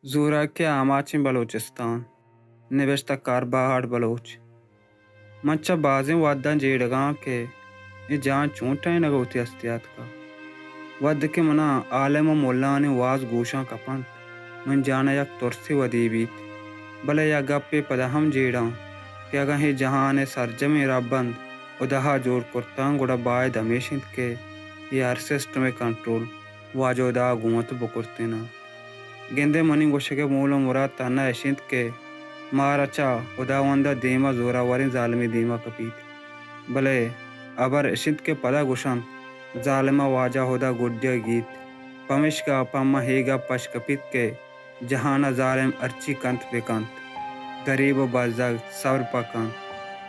زوراکی ءِ آماچیں بلوچستان، نبشتہ کار باہاٹ بلوچ۔ من چہ بازیں وھداں جیڑگ ءَ آں کہ اے جہان چون ٹہینگ ءَ وتی ہستی ءَ آتکگ۔ وھدے کہ من ءَ عالم ءُ ملایانی واز گوشاں کپ اَنت، منی جان ءَ یک ترسے ودی بیت، بلے یک گپے پدا ہم جیڑاں کہ اگاں اے جہان ءِ سرجمیں رھبند ہدا ءَ جوڑ کرتگ اَنت، گڑا باید ہمیش اِنت کہ اے ہر سسٹم ءِ کنٹرول واجہ ہدا ءَ گوں وت بکرتیناں۔ گندئے منی گوشگ ءِ مول ءُ مراد تہنا اِش اِنت کہ مارا چہ ہداوند ءَ دیم ءَ زوراوریں زالمے دیم ءَ کپیت۔ بلے ہبر اِش اِنت کہ پدا گوش اَنت، زالم ءَ واجہ ہدا گڈی ءَ گیت۔ پمیشکا پہ من اے گپ اِش کپیت کہ جہان ءَ زالم ہرچی کنت بہ کنت، گریب ءُ بزگ صبر پہ کنت،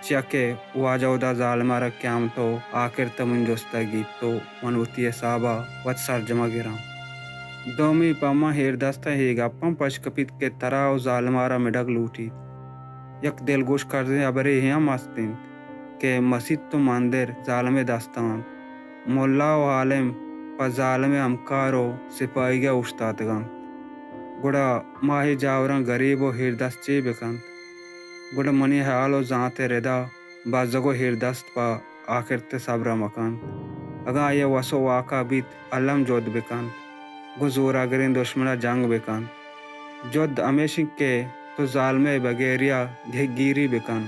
چیا کہ واجہ ہدا زالم ءَ را قیامت ءُ آخرت ءَ منی جست ءَ گیپت ءُ من وتی حساب ءَ وت سرجم ءَ گراں۔ دومی پہ من ایردست ءَ اے گپ ہم پش کپیت کہ ترا ءُ زالم ءَ را مڈگ لوٹیت۔ یک دلگوش کرزیں ہبرے اے ہم است اِنت کہ مسیت ءُ مندر زالم ءِ دست ءَ اَنت۔ ملا ءُ عالم پہ زالم ءِ ہمکار ءُ سپاہیگ ءَ اوشتاتگ اَنت۔ گڑا ما اے جاوراں گریب ءُ ایردست چے بہ کنت؟ گڑا منی ہیال ءُ زانت ءِ ردا بزگ ءُ ایردست پہ آخرت ءِ صبر ءَ مہ کنت۔ اگاں آئی ءِ وس ءُ واک ءَ بیت، الم جھد بہ کنت، گوں زوراگریں دشمن ءَ جنگ بہ کنت۔ جھد ہمیش اِنت کہ تو زالم ءِ بگیری ءَ دگگیری بہ کن۔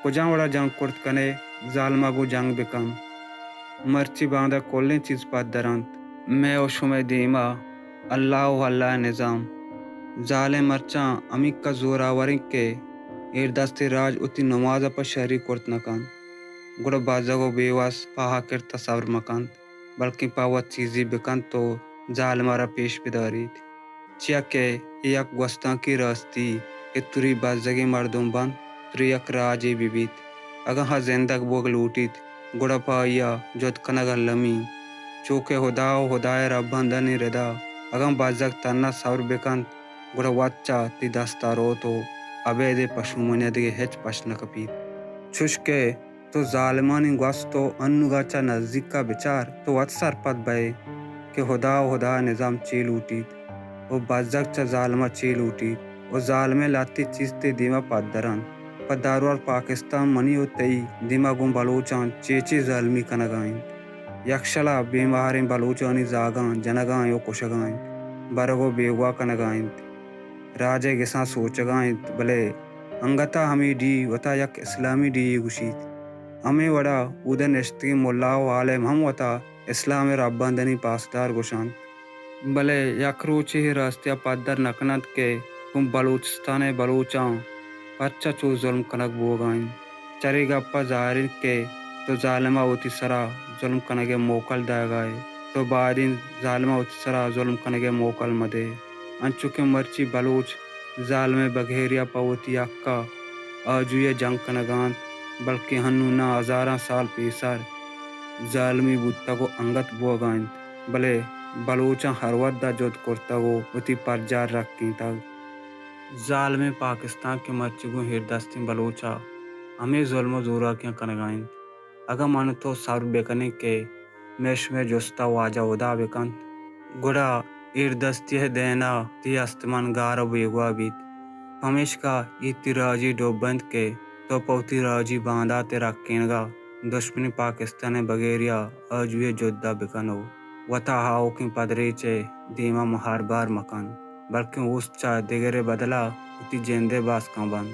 کجام وڑا جنگ کرت کن ئے، زالم ءَ گوں جنگ بہ کن۔ مرچی باندا کلیں چیز پدر اَنت۔ مئے ءُ شمئے دیم ءَ اللہ ءُ اللہ ءِ نظام۔ زالم مرچاں ہمینکس زوراور اِنت کہ ایردستیں راج وتی نماز ءَ پہ شری کرت نہ کنت، گڑا بزگ ءُ بے وس پہ آخرت ءَ صبر مہ کنت، بلکیں پہ وت چیزے بہ کنت ءُ زالم ءَ را پیش بداریت۔ چیا کہ اے یک گوستانکی راستی کہ تری بزگیں مردم بنت، تری یک راجے بہ بیت۔ اگاں آ زندگ بوگ لوٹیت، گڑا پہ آئی ءَ جھد کنگ المی اِنت۔ چو کہ ہدا ءُ ہدا ءِ رھبندانی ردا اگاں بزگ تھنا صبر بہ کنت، گڑا وت چہ تئی دست ءَ روت ءُ ابید ءِ پشومانی ءَ دگہ ہچ پش نہ کپیت۔ چوش کہ تو زالمانی گوست ءُ انوگاں چہ نزیک ءَ بچار، تو وت سرپد بئے کہ ہدا ءُ ہدا ءِ نظام چے لوٹیت ءُ بزگ چہ زالم ءَ چے لوٹیت ءُ زالم ءِ لہتے چیز تئی دیم ءَ پدر اَنت۔ پہ درور پاکستان منی ءُ تئی دیم ءَ گوں بلوچاں چے چے زالمی کنگ ءَ اِنت۔ یکشل ءَ بے مہریں بلوچانی زاگاں جنگ ءَ اِنت ءُ کشگ ءَ اِنت، برگ ءُ بیگواہ کنگ ءَ اِنت۔ راج ءِ گساں سوچگ ءَ اِنت، بلے انگت ءَ ہمے ڈیھ وت ءَ یک اسلامی ڈیھے گوشیت۔ ہمے وڑ ءَ اود ءَ نشتگیں ملا ءُ عالم ہم وت ءَ اسلام ءِ رھبندانی پاسدار گوش اَنت۔ بلے یک روچے اے راستی ءَ پدر نہ کن اَنت کہ گوں بلوچستان ءِ بلوچاں پرچا چو ظلم کنگ بوگ ءَ اِنت۔ چرے گپ ءَ زاہر اِنت کہ تو زالم ءَ وتی سرا ظلم کنگ ءِ موکل دئیگ ءَ ئے۔ تو باید اِنت زالم ءَ وتی سرا ظلم کنگ ءِ موکل مہ دئے۔ انچو کہ مرچی بلوچ زالم ءِ بگیری ءَ پہ وتی حق ءَ آجوئی ءَ جنگ کنگ ءَ اَنت، بلکیں ہنوناں ہزاراں سال پیسر زالمی بوتگ ءُ انگت بوگ ءَ اِنت، بلے بلوچاں ہر وھد ءَ جھد کرتگ ءُ وتی پرجاہ رکینتگ۔ زالمیں پاکستان کہ مرچی گوں ایردستیں بلوچ ءَ ہمے ظلم ءُ زوراکیاں کنگ ءَ اِنت، اگاں من ءُ تو صبر بہ کنیں کہ مئے شمئے جست ءَ واجہ ہدا بہ کنت، گڑا ایردستی ءِ دین ءَ تئی استمان گار ءُ بیگواہ بیت۔ پمیشکا اے تئی راجی ڈب اِنت کہ تو پہ وتی راجی باندات ءِ رکینگ ءَ دشمنیں پاکستان ءِ بگیری ءَ آجوئی ءِ جھد ءَ بہ کن ءُ وت ءَ آؤکیں پدریچ ءِ دیم ءَ مہر بار مہ کن، بلکیں اوست چہ دگر ءِ بدل ءَ وتی جند ءِ باسکاں بند۔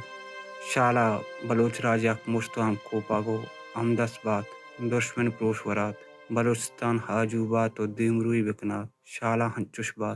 شالا بلوچ راج یک مشت ءُ ہمکوپگ ءُ ہمدست بات، دشمن پروش ورات۔ بلوچستان آجو بات ءُ دیمروئی بکنات۔ شالا انچوش بات۔